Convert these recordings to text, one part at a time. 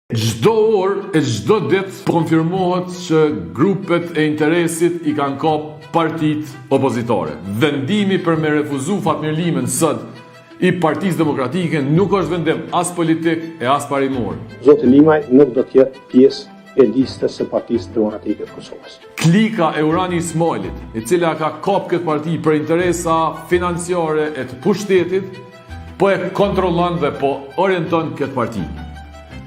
Çdo orë e çdo ditë konfirmohet që grupet e interesit i kanë kap partitë opozitare. Vendimi për me refuzu Fatmir Limën sot i Partisë Demokratike nuk është vendim as politik e as parimor. Zoti Limaj nuk do të jetë pjesë e listës së Partisë Demokratike të Kosovës. Klika e Uran Ismajlit, e cila ka kap këtë parti për interesa financiare e të pushtetit, po e kontrollon dhe po orienton këtë parti.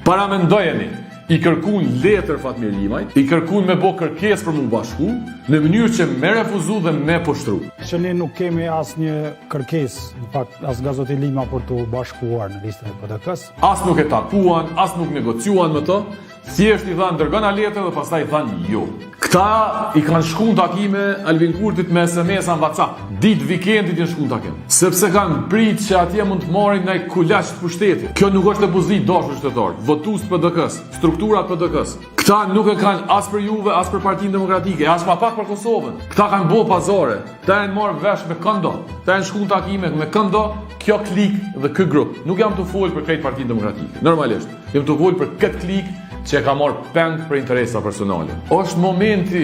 Paramendojeni, i kërkun letër Fatmir Limajt, i kërkun me bo kërkesë për mu bashku, në mënyrë që me refuzu dhe me poshtru. Që ne nuk kemi asnjë kërkesë, në fakt as nga zoti Lima për t'u bashkuar në listën e PDK-së. As nuk e takuan, as nuk negociuan me të, Thjesht i thanë dërgona letër dhe pastaj i thanë jo. Këta i kanë shku në takime Albin Kurtit me SMS-a në WhatsApp. Ditë vikendit janë shku në takim. Sepse kanë prit që atje mund të marrin naj kulaç të pushtetit. Kjo nuk është e buzi dashur qytetarë, votues të PDK-së, struktura të PDK-së. Këta nuk e kanë as për juve, as për Partinë Demokratike, as ma pak për Kosovën. Këta kanë bo pazare, këta janë marrë vesh me këndo, këta janë shku në takime me këndo, kjo klikë dhe ky grup. Nuk jam tu folë për krejt Partinë Demokratike, normalisht. Jam tu folë për këtë klikë që e ka marrë peng për interesa personale. Është momenti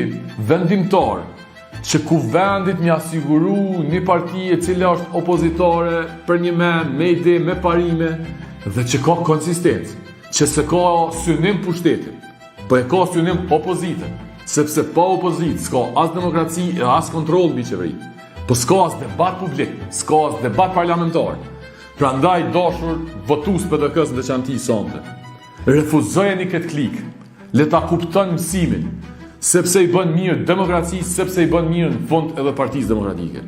vendimtar që kuvendit m'ia siguru një parti e cila është opozitare për një me, me ide, me parime dhe që ka konsistencë, që s'e ka synim pushtetin, po e ka synim opozitën, sepse pa opozitë s'ka as demokraci e as kontroll mbi qeverinë, po s'ka as debat publik, s'ka as debat parlamentar. Prandaj dashur votues PDK-së në veçanti sonte, refuzojeni këtë klikë, le ta kupton mësimin, sepse i bën mirë demokracisë, sepse i bën mirë në fund edhe Partisë Demokratike.